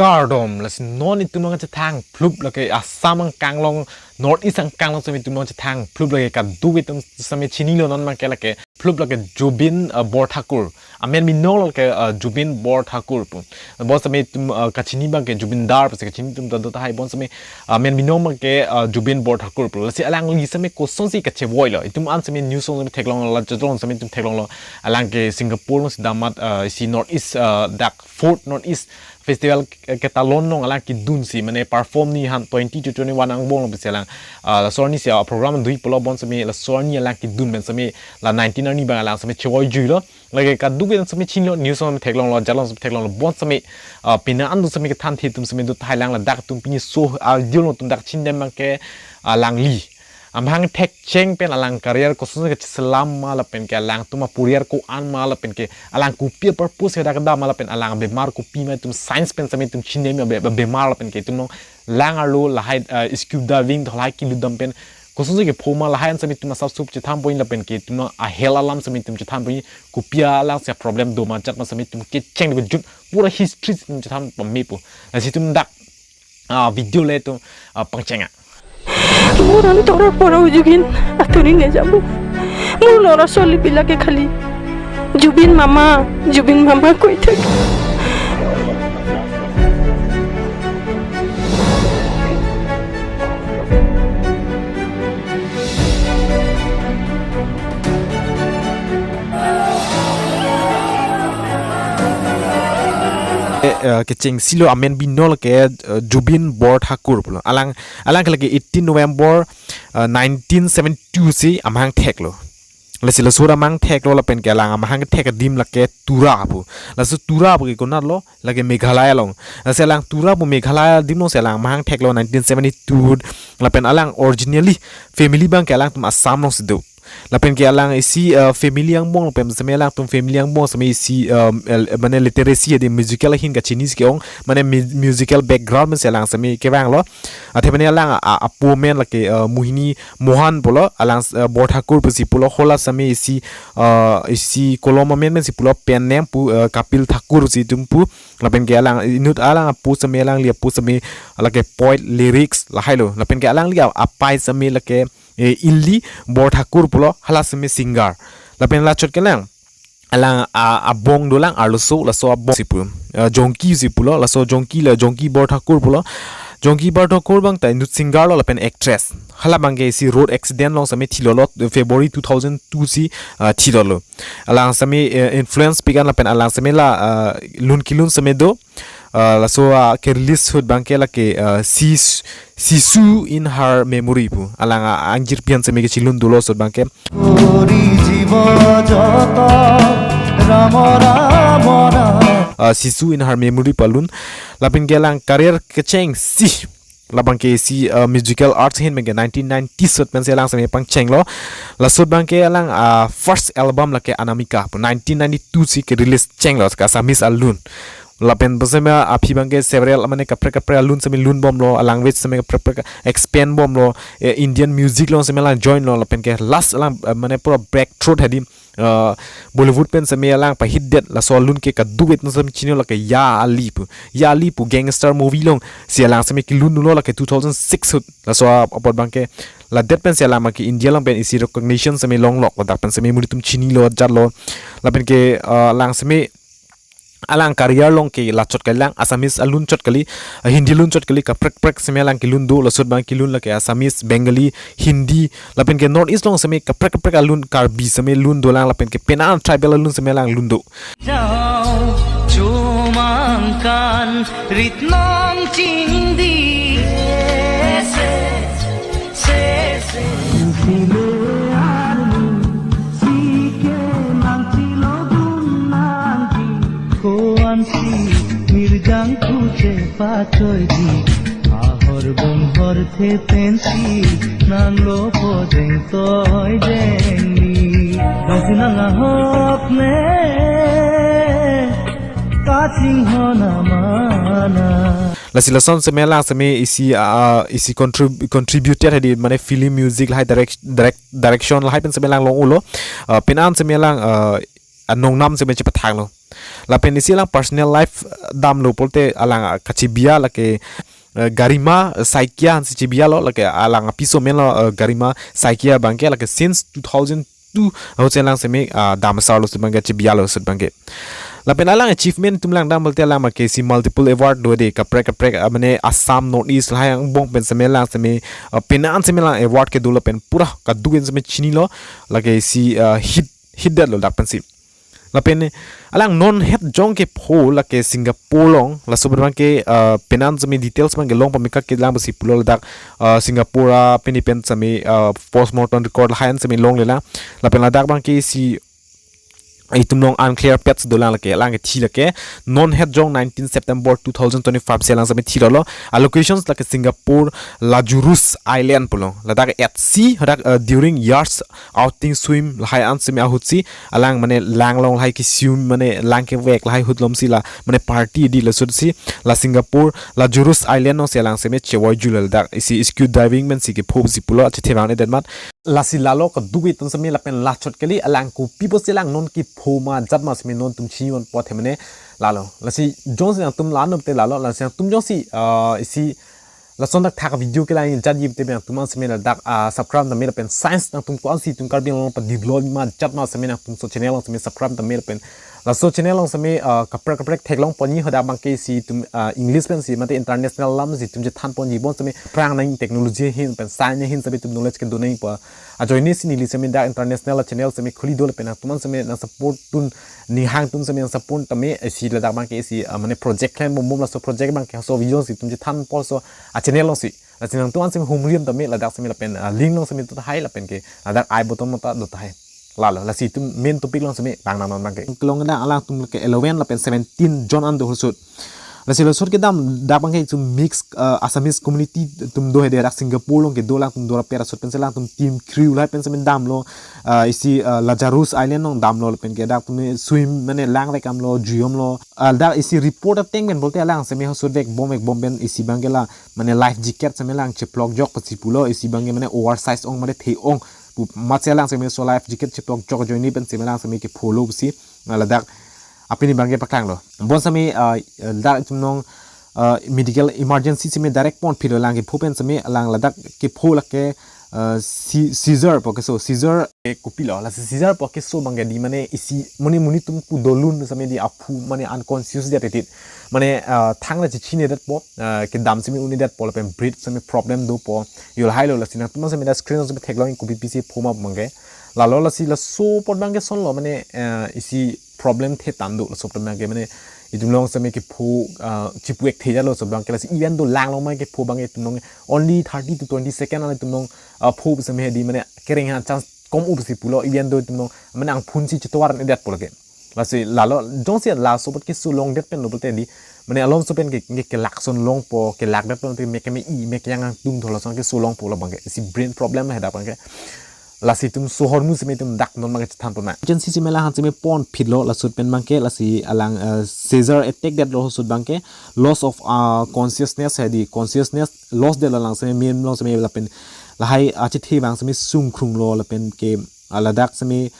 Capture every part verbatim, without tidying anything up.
Kardom, lasi non itum nangchethang phlup lake Assam angkang along, North East angkang along sitame itum nangchethang phlup lake kadokave atum sitame chinilo non abangke lake phlup lake Jubin, uh, Borthakur. Amen binong lake, uh, Jubin Borthakur pu. Bonsitame itum, uh, kachini abangke Jubin Dar pusi kachini atum ta do tahai, bonsitame, uh, amen binong abangke, uh, Jubin Borthakur pu. Lasi alangli sitame kosonsi kachevoilo. Itum an sitame news along sitame theklonglo, la chotong sitame itum theklonglo. Alang ke Singapore alongsi damat, uh, isi North East, uh, dak fourth North East Festival, eh, ketalon along alang kedunsi, mane perform ni han twenty to twenty-one angbong along pusi alang, ah, laso arni si, ah, program dui pulo, bonsitame laso arni alang kedun pen sitame la nineteen arni abang alang sitame chevoi juilo. Lake kadokave atum sitame chinilo, news along theklonglo, jat along sitame theklonglo, bonsitame, ah, pini an atum sitame kethan the atum sitame do tahai, alang ladak atum pini so, ah, dil atum dak chindem abangke, ah, alangli amahang thekcheng pen alang career koson kacheselam ma lapen ke alangtum aporiar ko-an ma lapen ke alang kopi apurpose ke dak dam ma lapen alang bemar kopi ma itum science pen sitame itum chinem be-, be-, bemar lapen ke itum along lang arlo lahai, eh, scuba diving to lahai kelutdam pen kosonsi kepho ma lahai an sitame itum asap sup chethan pon lapen ke itum along a-health alam sitame itum chethan pon, kopi alangsi problem do ma jat ma sitame itum kecheng kejut pura history itum chethan pame pu. Lasi itum dak, ah, video le itum, ah, pangcheng-a. Moran tora pora ujugin aturi ne jabu. Mo lora soli bila ke khali Jubin mama, Jubin mama koi thek. Eh, eh, kecheng silo amen binong lake, eh, Jubin Borthakur pulo. Alang, alang ke lake eighteen November, eh, nineteen seventy-two si amahang theklo. Lasi laso amahang theklo lapen ke alang amahang thek adim lake Tura pu. Laso Tura pu ke konatlo, lake Meghalaya along. Lasi alang Tura pu Meghalaya adim alongsi alang amahang theklo nineteen seventy-two. Lapen alang originally family abangke alangtum Assam alongsi do. Lapen ke alang isi, uh, family angbong lapen sitame alangtum family angbong sitame isi, um, el-, mane literacy adim musical ahin kachinisi ke-ong, mane mu-, musical background pen si alang sitame kevanglo. Athe mane alang a, a, apo amen lake, uh, Mohini Mohan pulo, alang, uh, Borthakur pusi pulo, hala sitame isi, uh, isi kolom amen pensi pulo, pen name pu, uh, Kapil Thakur si itum pu, lapen ke alang inut alang apo sitame alangli apo sitame lake poet lyrics lahailo, lapen ke alangli a-, apai sitame lake, eh, Ili Borthakur pulo, hala sitame singer. Lapen la chot ke alang alang a, abong dolang arloso, laso abong si pu, eh, Jongki si pulo, laso Jongki la Jongki Borthakur pulo. Jongki Borthakur abang ta inut singer lo lapen actress. Hala abangke isi road accident along sitame thilolo, February two thousand two si, ah, thilolo. Alang sitame, eh, influence pi-an lapen alang sitame la, ah, lun kelun sitame do. Ah, laso, ah, ke-release ahut abangke lake, ah, Sis-, Sisu in Her Memory pu. Alang, ah, angjir pi-an sitame kechelun dolo ahut abangke. Puri jibo joto ramo ramo na. Ah, Sisu in Her Memory pu alun. Lapen ke alang career kechengsi. Labangke isi, ah, musical arts ahin abangke nineteen ninety ahut pensi alang sitame pangchenglo. Laso ahut abangke alang, ah, first album lake Anamika pu nineteen ninety-two si ke-release chenglo, ke Assamese alun. Lapen pu sitame aphi abangke several mane kaprek kaprek alun sitame lun bomlo, a language sitame kaprek kaprek expand bomlo, eh, Indian music along sitame alang join lo, lapen ke last alang, eh, mane pura breakthrough hadi, eh, Bollywood pen sitame alang pahit det, laso alun ke kadokave atum sitame chinilo lake Ya Ali pu. Ya Ali pu gangster movie alongsi alang sitame kelun dunlo lake two thousand six ahut. Laso apot abangke ladet pensi alang abangke India along pen isi recognition sitame longlok, ladak pen sitame monit atum chinilo jatlo. Lapen ke, eh, alang sitame alang career along ke la chot kali lang, Assamese alun chot kali, eh, Hindi alun chot kali, kaprek kaprek sitame alang kelun do, laso ahut abang kelun lake Assamese, Bengali, Hindi, lapen ke North East along sitame kaprek kaprek alun, Karbi sitame lun dolang, lapen ke penang tribal alun sitame alang lun do. Jao, chomang kan ritnong chingdi. Se, se, se. Sile arni, sike nangchilo dun nangji. Ko-ansi mirjang kuche pachoidi. Ahor bonghor the pensi nanglo pojeng toi jengni. Dongsi nang ahok ne kachingho na mana. Lasi lason sitame alang sitame isi, ah, isi contrib-, contributor hadi mane film music lahai direct, direct, direction lahai pen sitame alang long ulo. Ah, penang sitame alang, ah, anong nam seme chepethanglo. Lapen isi alang personal life, eh, damlo pulote alang, ah, kachibi-a lake, eh, Garima, eh, Saikia ansi chibi-alo, lake alang apiso menlo, eh, Garima Saikia abangke lake since two thousand two ahut si alang seme, ah, dam asarlo sut abangke, chibi-alo sut abangke. Lapen alang achievement atum langdam pulote alang abangke isi multiple award do de kaprek kaprek, ah, mane Assam, North East lahai angbong pen seme alang seme, ah, penan seme alang award kedo lapen pura kadokave seme chinilo, lake isi, ah, hit hitdetlo dak pensi. Lapen alang non het jong kepho lake Singapore along, laso abangke, ah, penan seme details abangke long pameka kelang pusi pulo ladak, ah, Singapore, ah, pini pen seme, ah, postmortem record lahai an seme longlelang. Lapen ladak abangke isi itum along unclear pets dolang lake, alang kethi lake non het jong nineteen September two thousand twenty-five si alang seme thilolo. A locations lake Singapore, Lazarus Island pulo. Ladak at sea, ladak, uh, during yacht outing swim lahai an seme ahut si alang mane lang along lahai kiswim mane lang kevek lahai ahut alom si la mane party di lasut si la Singapore Lazarus Island along si alang seme chevoijuilo ladak isi scuba diving pen si kepho si pulo achethe vangnedet amat. Lasi lalo kadokave atum seme lapen lachot kali alang kopi pusi alang non kepho ma jat ma seme non atum chini-un apot he mane lalo. Lasi jongsi nangtum la-an pulote lalo, lasi nangtum jongsi, ah, isi lason thakthak video kelang jat ji pulote nangtum an seme ladak, ah, subscribe tame lapen science nangtum ko-ansi itum Karbi Anglong padevelop ma jat ma seme nangtum laso channel along seme subscribe tame lapen laso channel along seme, ah, kaprek kaprek theklong ponji hadak abangke isi itum, ah, English pensi mate international alam si itum chethan ponji bonseme aphrang nang technology ahin pen science ahin seme itum knowledge kedo nangpo. Ajoine si neli seme dak international channel seme khuli do lapen nangtum an seme nang support dun, ning hang atum seme nang support tame isi ladak abangke isi, ah, mane project klemponbom laso project abangke laso video si itum chethanpo laso a channel along si. Lasi nangtum an seme humriam tame ladak seme lapen, ah, link along seme do tahai lapen ke ladak I button along ta do tahai. Lalo, lasi itum main topic along seme vang nang non abangke. Kelong kedang alangtum ke eleven lapen seventeen jon an do ahut sut. Lasi lasut kedam dak abangke itum mix, uh, Assamese community atum do hedi dak Singapore along kedo alangtum do rapet asut pensi alangtum team crew lahai pen seme damlo, uh, isi, uh, Lazarus Island along damlo lapen ke dak atum swim mane lang vek damlo, jui omlo. Uh, dak isi report ateng pen pulote alang seme ahut sut vekbom vekbom pen isi abangke la mane life jacket seme alang cheplok jok pusi pulo isi abangke mane oversize ong mane the ong pu amatsi alang seme laso life jacket cheplok jok ajoine pen seme alang seme kephoilo pusi, ah, ladak apini abangke paklanglo. Bonseme, ah, ladak itum along, ah, medical emergency seme direct ponphitlo alang kepho pen seme alang ladak kepho lake, ah, si-, seizure pu keso, seizure, eh, kopilo, lasi seizure pu keso abangke di mane isi monit monit atum pu dolun seme di aphu mane unconscious det titit. Mane, ah, thang la chechinedetpo, ah, kedam seme un'edetpo lapen breath seme problem dopo. Yo lahailo lasi nangtum an seme dak screen along seme theklong kopi pisi pho ma abangke. Lalo lasi laso apot abangke lasonlo mane, eh, isi problem the tando laso apot abangke mane itum along seme kepho, ah, chipu-ek thejalo laso abangke lasi even though lang along ma kepho abangke itum along only thirty to twenty second an itum along, ah, pho seme hedi mane kereng ha chance kom up si pulo even though itum along mane angphun si chetovar-edetpo lake. Lasi lalo jongsi laso apot keso longdet penlo pulote di mane alonso pen ke, ke, kelak ason longpo, kelakdet penlo te mek keme-i mek kejang angtung tholo ason keso longpo labangke isi brain problem hadak abangke. Lasi itum sohor mu seme itum dak non abangke chethan pon ma. Agency seme alang han seme ponphitlo lasut pen abangke lasi alang, eh, seizure attack detlo ahut sut abangke loss of, ah, consciousness hedi consciousness loss detlo alang seme mem along seme lapen lahai achethe abang seme sungkrunglo lapen ke, ah, ladak seme,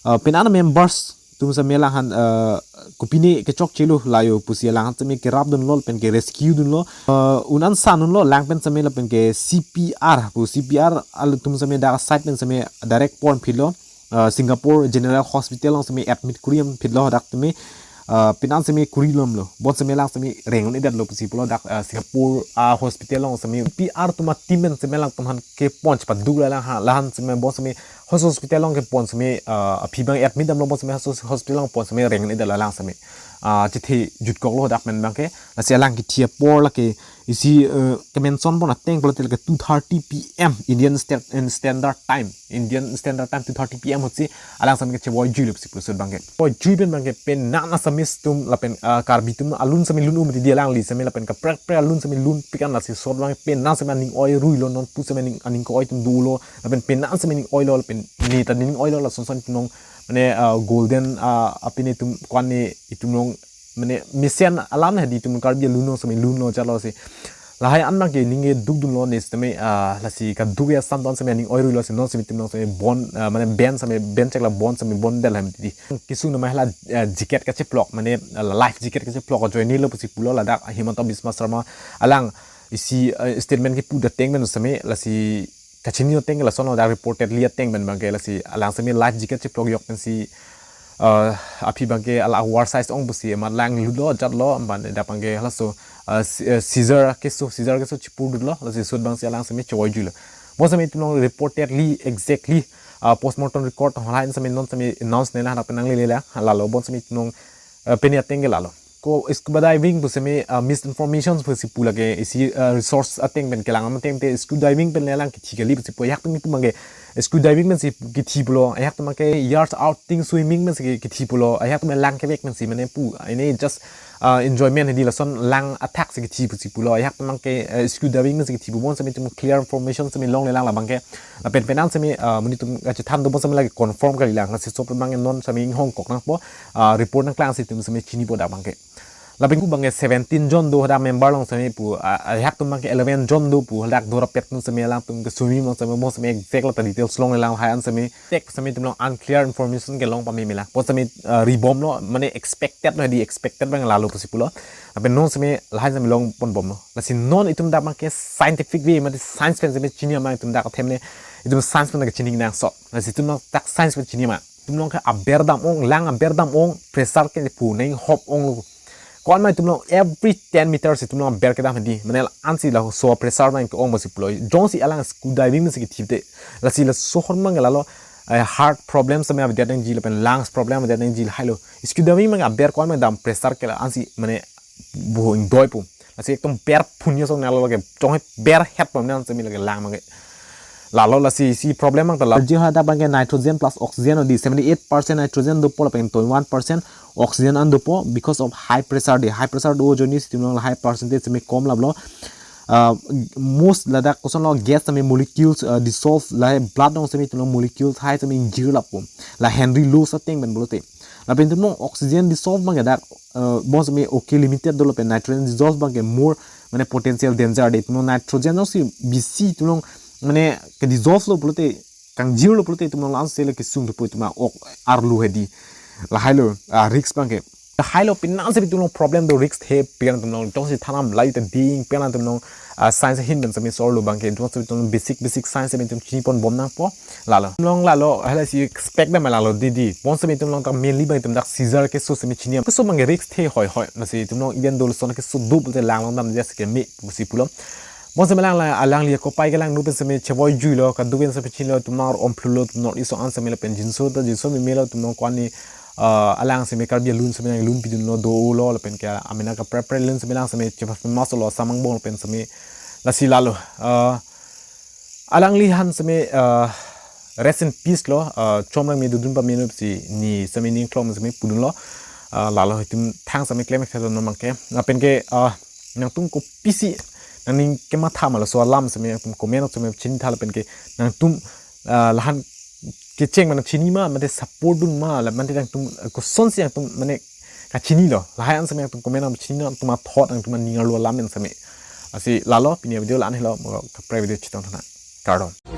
ah, penan members atum seme alang han, ah, kopine kechokchelo layo pusi alang han seme kerapdunlo pen ke rescue dunlo, ah, un-an sandunlo lang pen seme lapen ke C P R pu C P R atum seme dak side pen seme direct ponphitlo, ah, Singapore General Hospital along seme admit kuri-am phitlo dak seme, ah, penan seme kuri lomlo. Bon seme alang seme reng un-edetlo pusi pulo dak, ah, Singapore, ah, hospital along seme C P R atum a-team pen seme alangtum han kepon chepaduk la alang ha, la han seme bon seme hos-, hospital along kepon seme, ah, aphi abang admit damlo bon seme hos-, hospital along pon seme reng un-edetlo alang seme. Ah, chethe jutkoklo dak pen abangke, lasi alang kethi apor lake isi, eh, kemention pon ateng pulote lake two thirty P M Indian Stat-, in Standard Time, Indian Standard Time two thirty P M ahut si alang seme kechevoijuilo pusi pulo lasut abangke. Voijui pen abangke penan Assamese atum lapen, ah, Karbi atum alun seme lun-um ti di alangli seme lapen kaprek kaprek alun seme lunpik an lasi lasot abangke penan seme aning oi ruilo nonpu seme aning, aning ko-oi atum dolo lapen penan seme aning oilo lapen ne ta aning oilo lason son itum along mane, ah, golden, ah, apini itum ko-an ne itum along mane mesen alam hedi itum Karbi alun along seme lunlo jalo si. Lahai an abangke ning keduk dunlo ne sitame, ah, lasi kaduk ya sam ton sitame ning oirui lo si non sitame itum along sitame bond, ah, mane band sitame band chek la bond sitame bond del ham titi. Kesung nama hala, ah, jacket kacheplok, mane, ah, life jacket kacheplok ajoine lo pusi pulo ladak Himanta Biswa Sarma alang isi, ah, statement kepu ateng pen sitame lasi kachini ateng ke lason lo dak reportedly ateng pen abangke lasi alang sitame life jacket cheplok yok pensi, ah, aphi abangke ala oversize ong pusi amat lang lutlo jatlo ban dak abangke halaso, ah, si-, ah, scissor keso scissor keso chepur dutlo lasi sut abangsi alang sitame choi juilo. Bon sitame itum along reportedly exactly, ah, postmortem record halahai sitame non sitame announce ne la hadak pen nanglele la lalo bon sitame itum along, ah, pini ateng ke lalo. Ko scuba diving pu sitame, ah, misinformation pusi pu lake isi, ah, resource ateng pen kelang ateng te scuba diving pen le lang kithi kali pusi pu ayak pen itum abangke scuba diving pensi kithi pulo, ayak tum abangke yacht outing swimming pensi kithi pulo, ayak tum lang kevek pensi mane pu, ini just, ah, enjoyment hedi lason lang athak si kithi pusi pulo, ayak tum abangke, eh, scuba diving pensi kithi pu bon sitame itum clear information sitame longle lang la abangke. Lapen penang sitame, ah, monit atum kachethan do bon sitame lake confirm kali lang, lasi sop abangke non sitame inghong kok nangpo, ah, report nangklang si itum sitame chinipo dak abangke. Lapen ku abangke seventeen jon do hadak member along sitame pu, ah, ayak tum abangke eleven jon do pu hadak dorapet atum sitame alangtum ke swimming along sitame mo sitame exact la ta details longle lang lahai an sitame tek sitame itum along unclear information kelong pame mela. Bon sitame, ah, ribomlo mane expected lo hedi expected abang lalo pusi pulo. Lapen non sitame lahai sitame long pon bomlo. Lasi non itum dak abangke scientific way mate science pen sitame chini ma itum dak athe mane itum science pen ke chini nangso. Lasi itum along dak science pen chini ma. Itum along ke aber dam ong, lang aber dam ong, pressure ke pu neng hop onglo. Ko-an ma itum along every ten meters itum along aber kedam hedi. Mane la ansi laso pressure nang ke ong pusi pulo. Jongsi alang scuba diving si kithi te. Lasi laso ahormu abangke lalo, eh, heart problem sitame avedet nangji lapen lungs problem avedet nangji lahai lo. Scuba diving abangke aber ko-an ma dam pressure ke la ansi mane bu ingdoi pu. Lasi ekdom ber phunyo song nalo lake jong he ber het pom nang sitame lake lang abangke. Lalo lasi isi problem abang ta la. Ji hadak abangke nitrogen plus oxygen hedi seventy eight percent nitrogen dopo lapen twenty one percent oxygen an dopo because of high pressure de. High pressure do ajoine si itum along lahai percentage sitame kom laplo. Ah, most ladak koson lo gas sitame molecules, ah, dissolve lahai blood along sitame itum along molecules hai sitame ingjir lapo. La Henry Lewis ateng pen pulote. Lapen itum along oxygen dissolve abangke dak, ah, bon sitame okay limited dolo pen nitrogen dissolve abangke more mane potential danger de. Itum along nitrogen alongsi bisi itum along mane ke dissolve lo pulote kangjir lo pulote itum along la ansi le kesung dopo itum along ok arlu hedi. Lahai lo, ah, risk abangke. Lahai lo penang sitame itum along problem do risk the pen itum along jongsi thanam lai ta ding pen itum along, ah, science ahin pen sitame sor lo abangke itum sitame itum basic basic science sitame itum chini pon bom nangpo. Lalo. Itum along lalo, hala si expect dam lalo didi. Bon sitame itum along ta mainly abang itum dak scissor keso sitame chini. Keso abangke risk the hoi hoi. Lasi itum along even do lason keso do pulote lang long dam jas ke me pusi pulo. Bon sitame lang la alangli kopai kelang nu pen sitame chevoi juilo, kaduk pen sitame chinilo, itum along omplulo, itum along iso an sitame lapen jinso ta jinso me melo, itum along ko-an ni, ah, alang sitame Karbi alun sitame nang lun pidunlo dolo lapen ke amena kaprek prek lun sitame lang sitame chepa famous lo Samang bong pen sitame lasi lalo. Ah, alangli han sitame, ah, rest in peace lo, ah, chomrang me dodun pame nu si ne sitame ning klong sitame pudunlo, ah, lalo itum thang sitame klem thelo non abangke. Lapen ke, ah, nangtum kopisi nangning kematha ma laso alam sitame nangtum comment sitame chini tha lapen ke nangtum, ah, lahan kecheng ma nang chini ma mate support dun ma la mate nangtum, ah, kosonsi nangtum mane kachinilo lahai an sitame nangtum comment nang chini nangtum athot nangtum aning arlo alam pen sitame. Lasi lalo pini video la-an helo mo kaprek video chetong tha nang. Kardom.